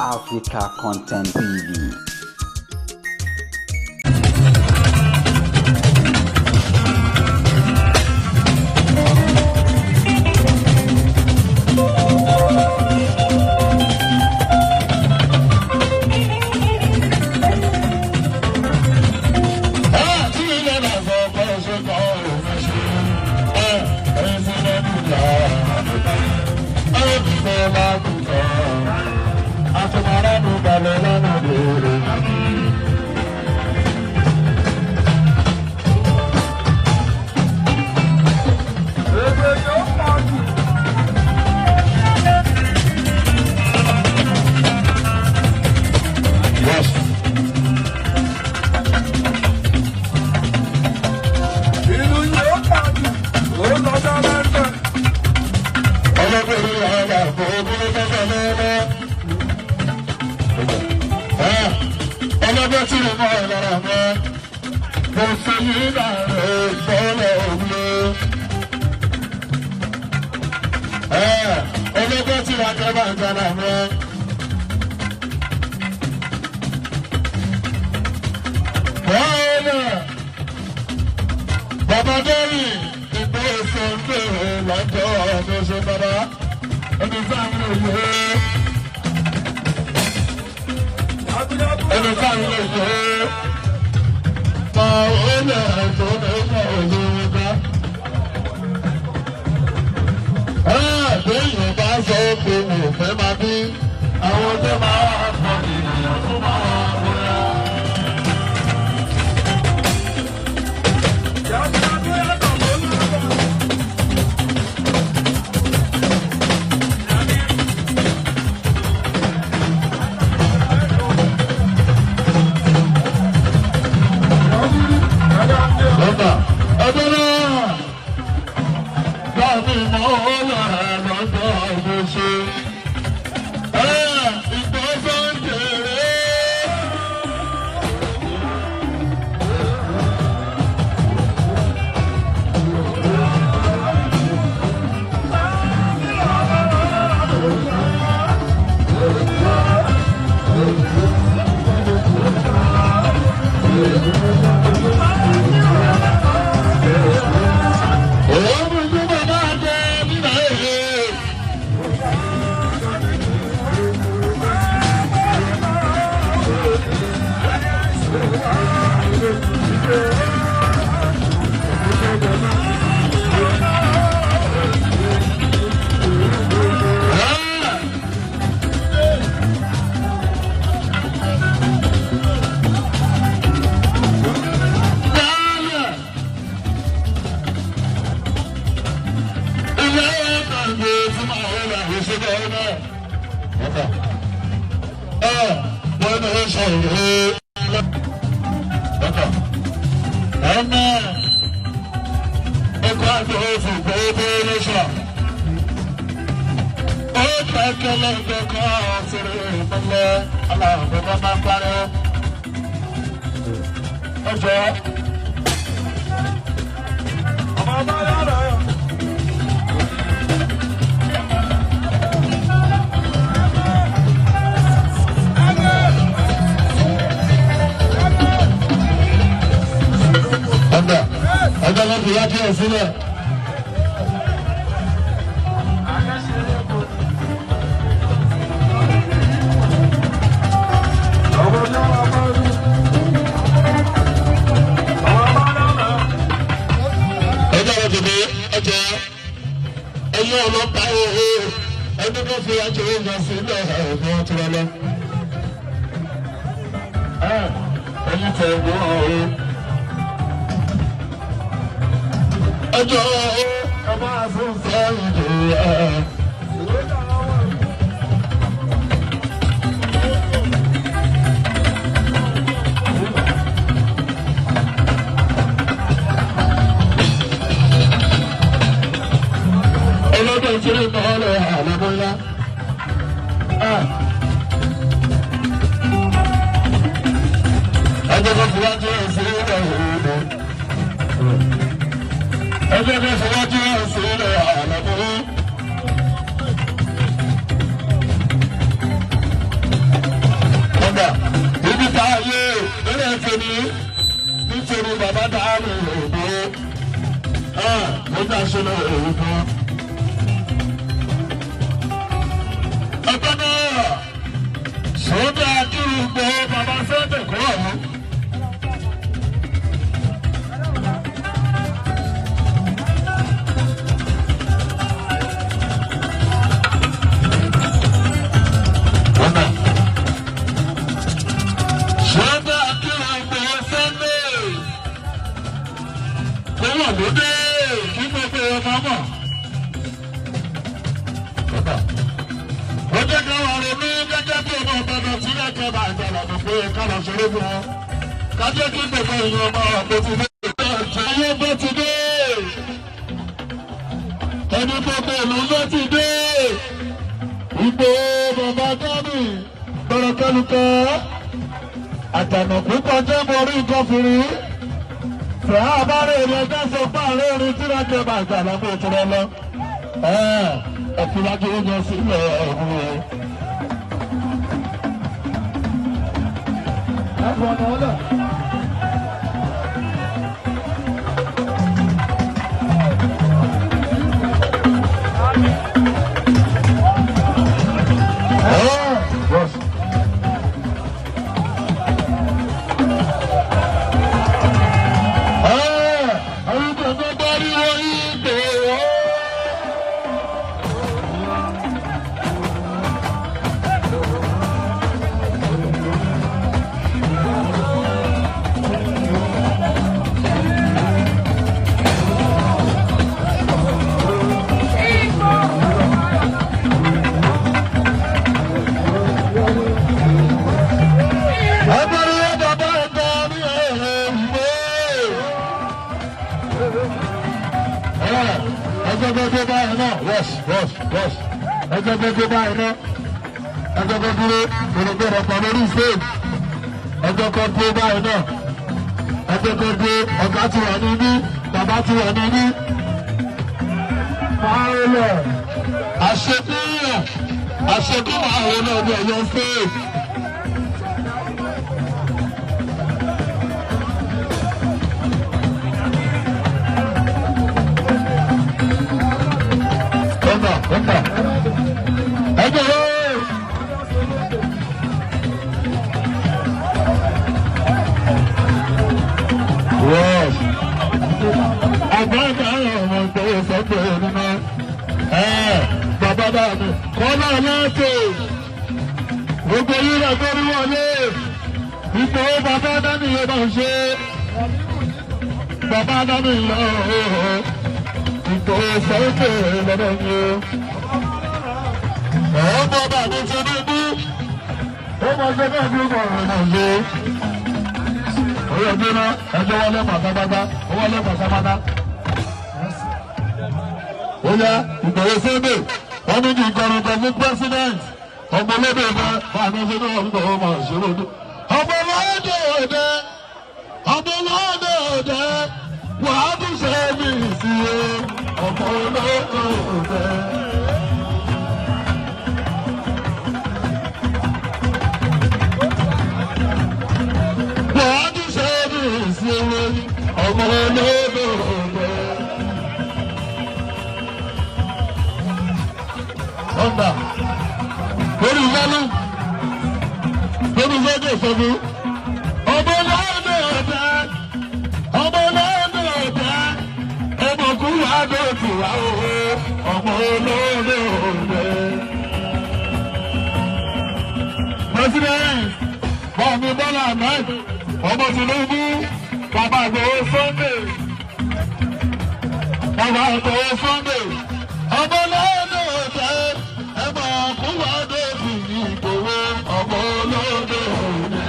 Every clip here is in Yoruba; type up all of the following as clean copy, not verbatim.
Africa Content TV. mi òbó. Ẹ mo dá ṣe lọ òun kan. Ẹgbẹ́ náà sọ́dọ̀ akérègbè bàbá sọ́dọ̀ kọ́ ọ̀hún. Sọ́dọ̀ akérègbè Sunday kó wà lóde kí gbogbo ọmọ mọ̀. Ó jẹ́ ká wà ronú gẹ́gẹ́ bí ọmọ ọ̀gbọ̀nà tí lẹ́kẹ̀ẹ́ bá ìjọba tó pé ká lọ ṣeré fún wọn. Ká jẹ́ kí gbogbo èèyàn ọmọ ọ̀pọ̀ ti dé. Ayé bó ti dé. Ẹni gbogbo ìlú bó ti dé. Ìgbò bàbá Gánì bọ̀rọ̀kẹ́lùkẹ́. Àjànàkú kọjá borí nǹkan fìrí. Fẹ́ abárè rẹ̀ dáṣọ páàrọ̀ orin tí lẹ́kẹ̀ẹ́ bá ìjọba tó ti lọ lọ. Ẹ̀fíwájú oúnjẹ sílẹ̀ ọ̀hún o. Yes. Àwọn ìgbàgbọ́ bá rí wọ́n yí pé ó. Agbára bàbá ẹ̀kọ́ ní ẹ̀rọ ìwé. Ẹjọ́ gbogbo báyìí náà, yes, yes, yes. Ẹjọ́ gbogbo báyìí náà. Ẹjọ́ gbogbo gbogbo ọ̀pọ̀ lórí stage. Ẹjọ́ gbogbo báyìí náà. Ẹjọ́ gbogbo ọ̀gá ti wà níbí, bàbá ti wà níbí. Fáwọlẹ̀, àṣekúnyàn, àṣekúnyàn àwọn ọ̀nà ọ̀yọ́ stage. Ọ̀nà ọ̀nà. Ẹjọ́ rẹ̀. Yes. Àgbàgbà ọmọ ìgbòho sọ́kè nínú. Bàbá bá mi. Kọ́lá aláàtò. Gbogbo yìí rẹ̀ gbórí wọlé. Ìgbòho bàbá dání yẹn náà ṣe. Bàbá dání lọ. Ìgbòho sọ́kè lọ́dọ̀ mi o. Ọmọ bàbá mi Tinubu. Ó máa ṣe bẹ́ẹ̀ bí ó máa rìn náà ṣe. Orí ọdún náà ẹjọ́ wọlé pàtàkàtà, ó wọlé pàtàkàtà. Ó yá Ìgbòho Sunday, wọ́n ní kí n kọrin kan fún president. Ọmọ olóde ọ̀dẹ, bá a ní ṣe náà Ìgbòho máa ṣe lóde. Ọmọ olóde ọ̀dẹ, ọmọ olóde ọ̀dẹ, wàá tún ṣe mí sí o. Ọmọ olóde ọ̀dẹ. Wàá tún ṣe mí sí o. Ọmọ olóde ọ̀dẹ. Ọ̀dà lórí ìyálù lórí ìyájọ́ ìsọ̀bù. Ọmọ olóde ọ̀dẹ, ọmọ olóde ọ̀dẹ, ọmọ kú wá dòtù wá o, ọmọ olóde ọ̀dẹ. President Bọ́ọ̀mù Bọ́lá Ahmed, ọmọ Tinubu, bàbá Ìgbòho Sunday, bàbá Ìgbòho Sunday, ọmọ olóde ọ̀dẹ, ẹmọ kú wá dòtù Ìgbòho, ọmọ olóde ọ̀dẹ.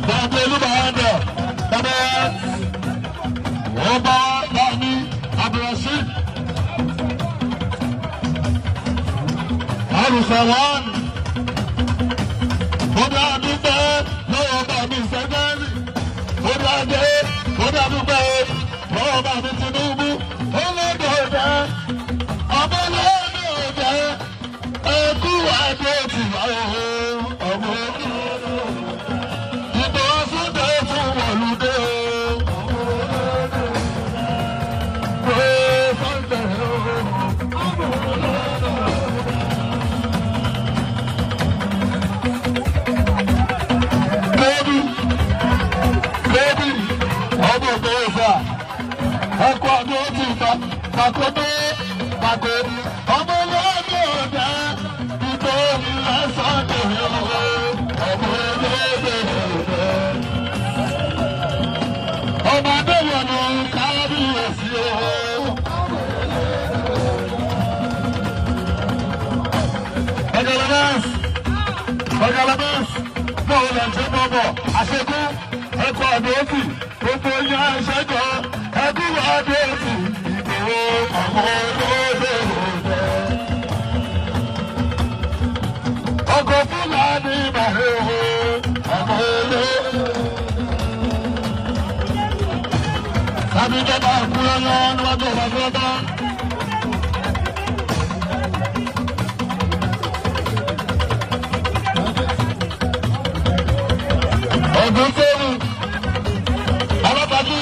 Bàbá Olúbàdàn, bàbá ọba Bami Abdulrasheed. Arùsàwọ̀n. Bọ́dà dúpẹ́ lọ́wọ́ bàmí Sẹ́gẹ́rì. Bọ́dà dé, bọ́dà dúpẹ́ lọ́wọ́ bàmí Tinubu. Olódò ọ̀dẹ́, ọmọ olódò ọ̀dẹ́, ẹkú àdó tìwá o, ọmọ olódò. Ìbò fún dòtí. Bàkótó bàkó ọmọ olóògbé ọ̀dà ìgbò ńlá sọ́dọ̀ ọmọ olóògbé ọ̀dà. Ọmọ Adéwọ̀nù kábíyèsí o. Ọ̀gọ̀lọ́bẹ́s ọ̀gọ̀lọ́bẹ́s bọ́ọ̀ lọ ṣe bọ̀bọ̀ àṣekú ẹ̀kọ́ àdóòtì gbogbo yẹn àṣẹjọ ẹkú àdóòtì ìgbòho ọmọ olóògbé ọ̀dà. Ọkọ̀ Fúlàní màrè o ọmọ olóògbé. Tàbí ìjọba àkúrẹ́ lọ níwájú ọba fúlọ́tà. Ọdún sẹ́rù, alábàájú,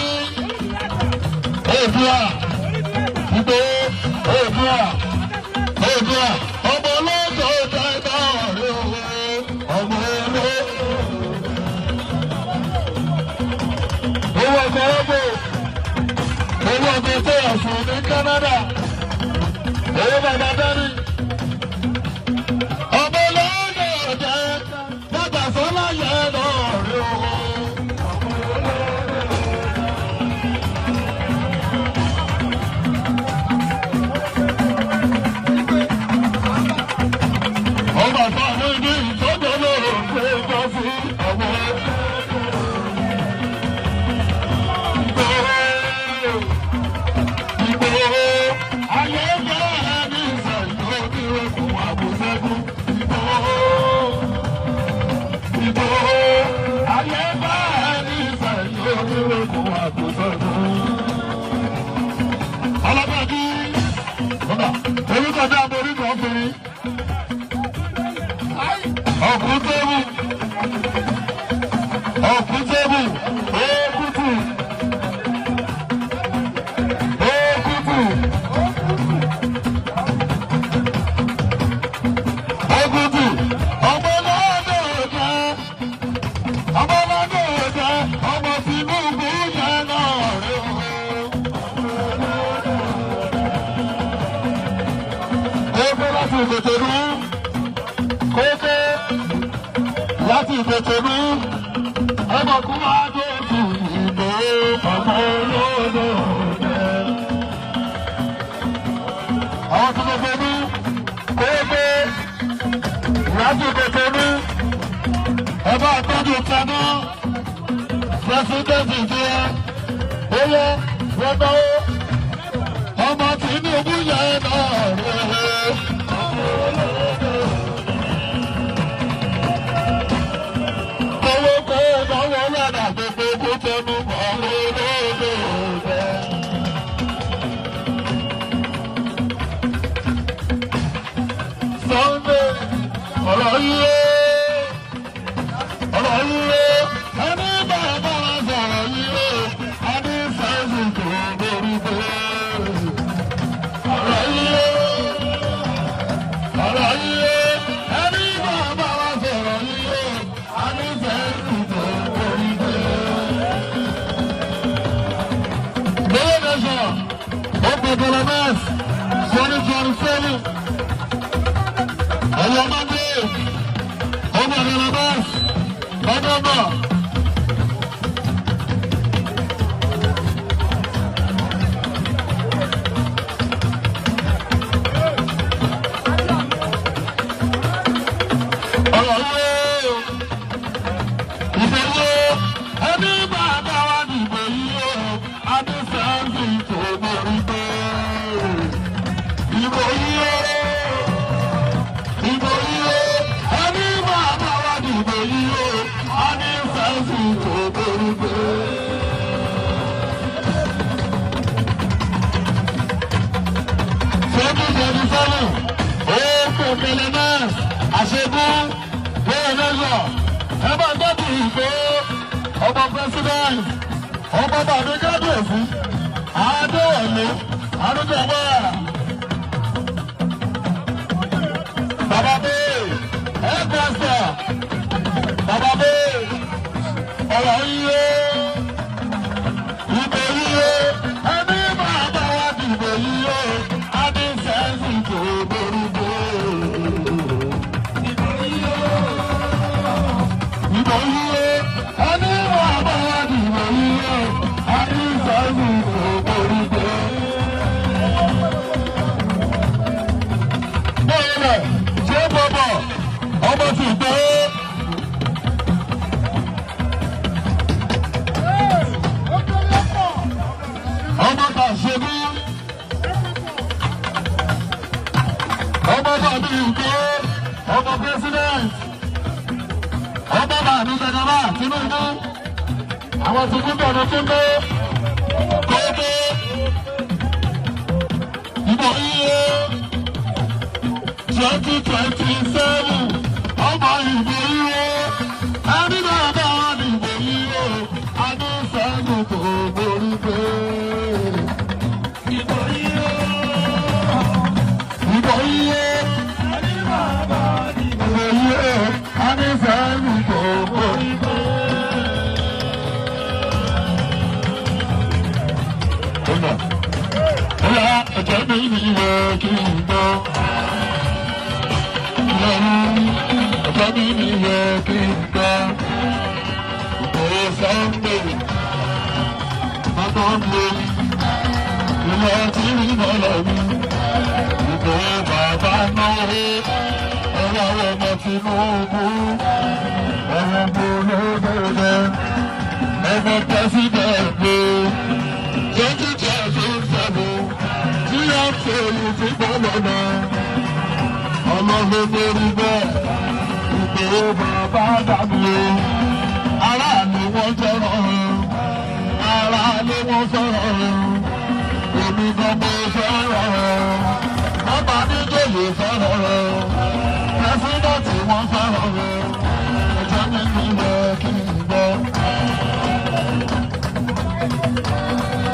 Oòduà, Ìgbòho, Oòduà, Oòduà, ọmọ olóògbé ọjà ẹ̀dá ọ̀rẹ́ òwe, ọmọ olóògbé. Owó ọkọ̀ ọ̀gbọ̀, owó ọkọ̀ tó ọ̀sùn ní Canada, owó bàbá dání. Ọmọ olóògbé ọjà bàbá sọ́lá yẹn lọ́ọ̀rẹ́ òwe. Ọba táwọn ibi ìtọ́jú olóògbé gbọ́ sí ọmọ Ìgbòho. Ìgbòho. Ayé bá ẹni sẹ̀yìn oníròkùn àbùsẹ́gun. Ìgbòho. Ìgbòho. Ayé bá ẹni sẹ̀yìn oníròkùn àbùsẹ́gun. Ọlọ́pàá kí orúkọ dá orúkọ fún ọkùn tébù ọkùn tébù ókùtù ókùtù ókùtù ọmọ lọ́dọ̀ ọ̀dà ọmọ lọ́dọ̀ ọ̀dà ọmọ Tinubu yẹn náà rẹ̀ o. Kókó láti Ìkòtòdú kókó láti Ìkòtòdú ọmọkùnrin adóòtú Ìgbòho ọmọ olóòdò ọ̀dẹ. Àwọn tó gbogbo ní kókó láti Ìkòtòdú ọba àtọ́jú kaná pírẹsidẹ́ǹtì jẹ́ owó wọ́n ọmọ Tinubu yẹn náà rẹ̀. Owó kó náwó lọ́nà gbogbo kó tẹnu mọ́ olóògbé rẹ̀. Sunday ọ̀rọ̀ yíyó ọ̀rọ̀ yíyó ẹni bàbá wa sọ̀rọ̀ yíyó ẹni sẹ́yìn tó lórí pé. Ọ̀rọ̀ yíyó ọ̀rọ̀ yíyó ẹni bàbá wa sọ̀rọ̀ yíyó ẹni sẹ́yìn tó lórí pé. Bẹ́ẹ̀ ni sọ, ó gbẹ̀gbẹ̀rẹ̀ mẹ́sì, 2027. Ọlọ́mọdé, ọmọ ìrìnàbọ́s, ọdọ́mọ. Ọ̀rọ̀ yóò, ìfẹ́ yóò, ẹni bàbá wa dìbò yóò, adé sẹ́ńtì tó borí pé. Ìbò yóò. Ìbò yíyó, ẹni bàbá wa dìbò yíyó, a ní fẹ́ǹsì tó borí pé. 2027, ó kò kẹlẹ náà, àṣegún, bẹ́ẹ̀ lọ́sọ̀, ẹ bá gbọ́dọ̀ ìgbó, ọmọ president, ọmọ bàbá kábíyèsí, Adéwọ̀lé, Adéjọba. Bàbá bẹ́ẹ̀, ẹ pásítọ̀, bàbá bẹ́ẹ̀, ọ̀rọ̀ yíyó, ìbò yíyó, ẹni bàbá wa dìbò yíyó, Bọ́lẹ̀ ṣé bọ̀bọ̀ ọmọ ti gbé. Ọmọ ta ṣe bí. Ọmọ bàbí ìgbé. Ọmọ president. Ọmọ bàbí Jagaba Tinubu. Àwọn tuntun bẹ̀rẹ̀ tún dé. Kókó. Ìbò iye 2027. Ọmọ ìbò iye. Ẹni náà bá wà ní ìbò iye. Adéṣẹ́gun kò borí pé. Ìbò iye. Ìbò iye. Ìbò iye. Adéṣẹ́gun kò borí pé. Ọ̀la ọjọ́ mi ní ìwé kí n gbọ́. Ọjọ́ mi ní ìwé kí n gbọ́. Ìgbòho Sunday, bàbá mi, ilé tí mi bọ̀lọ̀ mi. Ìgbòho bàbá náà, ọ̀rọ̀ àwọn ọmọ Tinubu, ọmọ olóògbé, ọmọ pẹ́sidẹ̀ntì. 2027, tí a ṣe èyí tí bọ́ lọ́nà. Ọlọ́run lórí bẹ́ẹ̀, Ìgbòho bàbá dàbí o. Ará ni wọ́n fẹ́ràn o, ará ni wọ́n fẹ́ràn o. Èmi gan mo fẹ́ràn o, bàbá níjòyè fẹ́ràn o. Pẹ́sidẹ̀ntì wọ́n fẹ́ràn o. Ẹ̀jẹ̀ mi ní ilẹ̀ kí n gbọ́.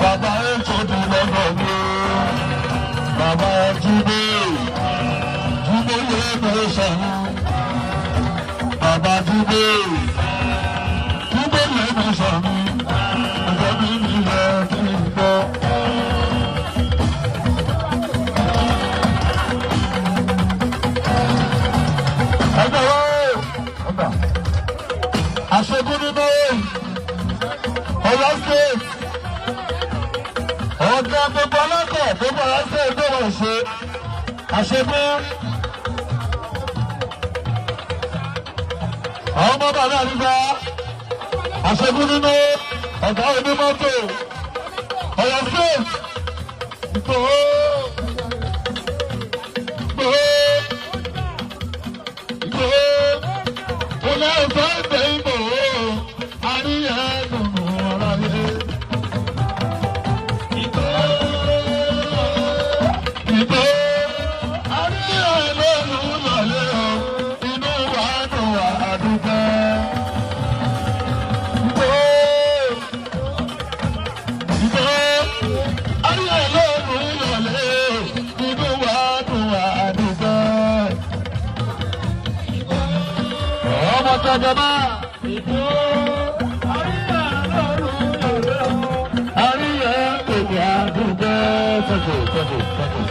Bàbá HOD lọ́dọ̀ mi o. Bàbá Jídé, Jídé yóò bẹ̀rẹ̀ sọ̀rọ̀. Bàbá Jídé, Jídé yóò bẹ̀rẹ̀ sọ̀rọ̀. Ẹ̀jẹ̀ mi ní ilẹ̀ kí n gbọ́. Ẹgbẹ́ wo? Ọgbà. Àṣegún nínú Ọ̀yọ́ State. Ọ̀gá gbogbo ọlọ́kọ̀ gbogbo Ọ̀yọ́ State tó wọ̀ ṣe. Àṣegún. Àwọn ọmọ bàbá àdúgbò. Àṣegún nínú ọ̀gá onímọ́tò. Ọ̀yọ́ State. Ìgbòho. Ìgbòho. Ìgbòho. Olè ọ̀sán ìgbẹ́ Ìgbòho. Àríyá ẹ̀dùn ọ̀rọ̀ yẹn. Ìgbò àríyá ẹlẹ́nu lọ́lẹ́ o, inú wa dùn àdúgbò. Ìgbò Ìgbò àríyá ẹlẹ́nu lọ́lẹ́ o, inú wa dùn àdúgbò. Ọmọ Jagaba. Ìgbò àríyá ẹlẹ́nu lọ́lẹ́ o, àríyá ẹlẹ́nu àdúgbò. Thank you, thank you, thank you.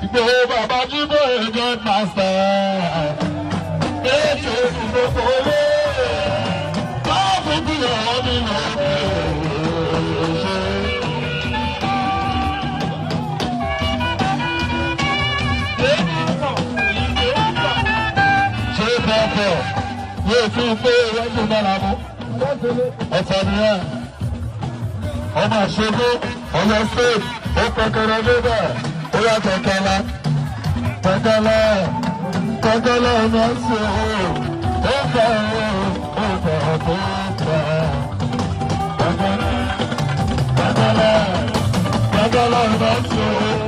Ìgbòho bàbá Jíbọ̀ ẹ̀jẹ̀ pàṣẹ. Ètò ìgbòho owó. Báwo bí ọ̀rọ̀ mi lọ ṣe? Ṣé pọ̀pọ̀ yóò tún pé iwájú bára mu? Ọ̀tọ̀ nìyẹn. Ọmọ àṣegbó Ọ̀yọ́ State ó pẹkẹrẹ níbẹ̀ ó yà kẹkẹlẹ kẹkẹlẹ kẹkẹlẹ ọmọ ṣe o ó fẹ o ó fẹ ó fẹ kẹkẹlẹ kẹkẹlẹ kẹkẹlẹ ọmọ ṣe o.